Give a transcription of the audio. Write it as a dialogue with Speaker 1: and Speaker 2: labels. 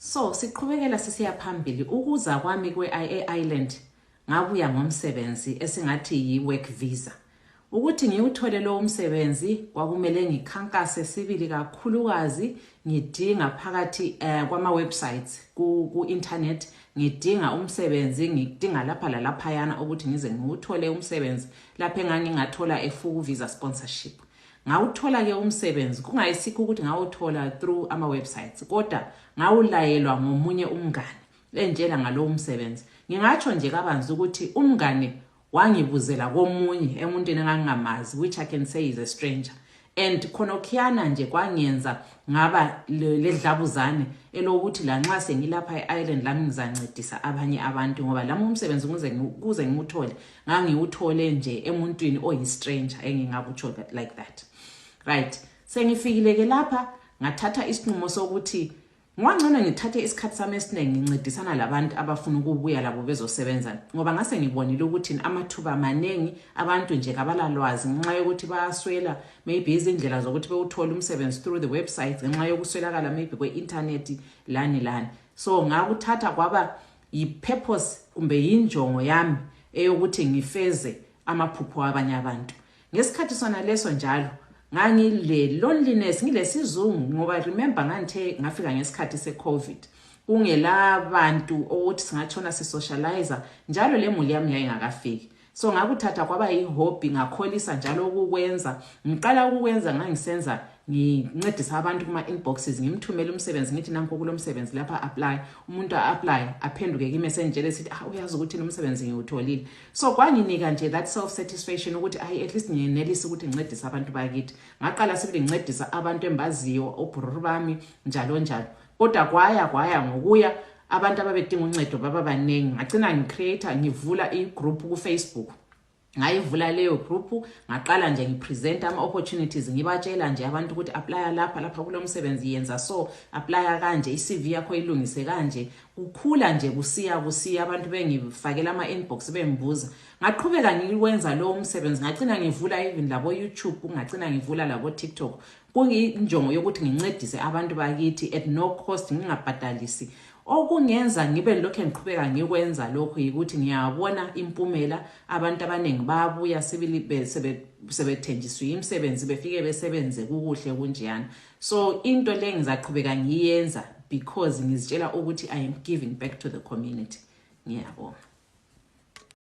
Speaker 1: So siqhubekela sisiya phambili ukuza kwami kwe-IA Island ngabuya ngomsebenzi esingathi yi-work visa. Ukuthi ngiwuthole lo umsebenzi kwakumele ngikhankase sibili kakhulukazi ngidinga phakathi kwama-websites ku-internet ngidinga umsebenzi ngidinga lapha lalaphayana ukuthi ngize ngiwuthole umsebenzi lapha engangingathola efuku visa sponsorship. Ngawuthola ke umsebenzi kungayisikho ukuthi ngawuthola through ama-websites kodwa ngawulayelwa ngomunye umngane enjela ngalo umsebenzi. Ngingatsho nje kabanzi ukuthi umngane wangibuzela komunye emuntwini engangingamazi, which I can say is a stranger. And khonokhiyana nje kwangenza ngaba ledlabuzane elokuthi la nxa sengilapha e-island lami ngizancedisa abanye abantu ngoba lami umsebenzi kuze ngiwuthole ngangiwuthole nje emuntwini oyi-stranger engingakutsho like that. Right, sengifikile ke lapha ngathatha isinqumo sokuthi ngwangcono ngithathe isikhathi sami esiningi ngincedisana labantu abafuna ukubuya labo bezosebenza ngoba ngase ngibonile ukuthi amathuba amanengi abantu nje kabalalwazi ngenxa yokuthi bayaswela maybe izindlela zokuthi bewuthola umsebenzi through the websites ngenxa yokuswelakala maybe kwe-internet lani. So ngakuthatha kwaba yi-purpose kumbe yinjongo yami eyokuthi ngifeze amaphupho abanye abantu. Ngesikhathi sona leso njalo ngangile loneliness ngilesizungu ngoba remember ngafika ngesikhathi se-COVID kungela bantu ukuthi singatshona si-socializer njalo le muli yami yayingakafiki. So ngakuthatha kwaba yi-hobby ngakholisa njalo ukukwenza ngiqala ukukwenza ngangisenza ngincedisa abantu kuma-inboxes ngimthumela umsebenzi ngithi nanko kulo msebenzi lapha apply umuntu a-apply aphenduke kimi senjele sithi uyazi ukuthi umsebenzi ngiwutholile. So kwanginika nje that self satisfaction ukuthi at least ngiyenelisa ukuthi ngincedise abantu bakithi. Ngaqala sibili ngincedisa abantu embaziyo obhururu bami njalo kodwa kwaya ngokuya abantu ababedinga uncedo baba baningi ngagcina ngivula i-group ku-Facebook. Ngayivula leyo group ngaqala nje ngipresent ama-opportunities ngibatshela nje abantu ukuthi apply lapha kulo msebenzi yenza so apply kanje i-CV yakho ilungise kanje kukhula nje kusiya abantu bengifakela ama-inbox bengibuza. Ngaqhubeka ngikwenza lo umsebenzi ngagcina ngivula even labo YouTube ngagcina ngivula labo TikTok kuyinjongo yokuthi ngincedise abantu bakithi at no cost ngingabhadalisi. Okungenza ngibe lokho engiqhubeka ngikwenza lokho ukuthi ngiyabona impumela abantu abaningi babuya sibili sebethenjiswa imisebenzi befike besebenze kukuhle kunjeyana. So into le ngizaqhubeka ngiyenza because ngizitshela ukuthi I am giving back to the community. Ngiyabonga.